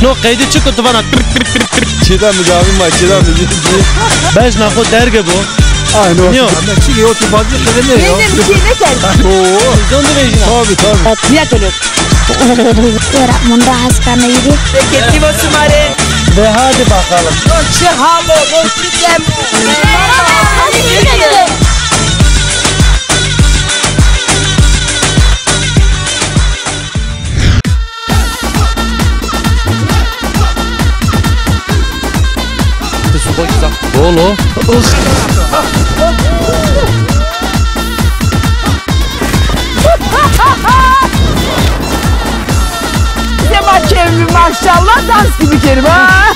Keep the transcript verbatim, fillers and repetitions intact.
No qeydi çik o tu vana. Çêda mi davî ma, çêda mi. Bejna xo derge bo. Ay no. Niyo. Ben çi yo tu bazı kere ne ya? Yedim çiğne ter. Oo. Zon de bejna. Tabii, tabii. Niye tölü? Sera munda hastaneydi. Peki, Tivo Sumare. Ve hadi bakalım. Çi hamo, çi demo. Bolo. Sema kevmi maşallah dans gibi kerim ha.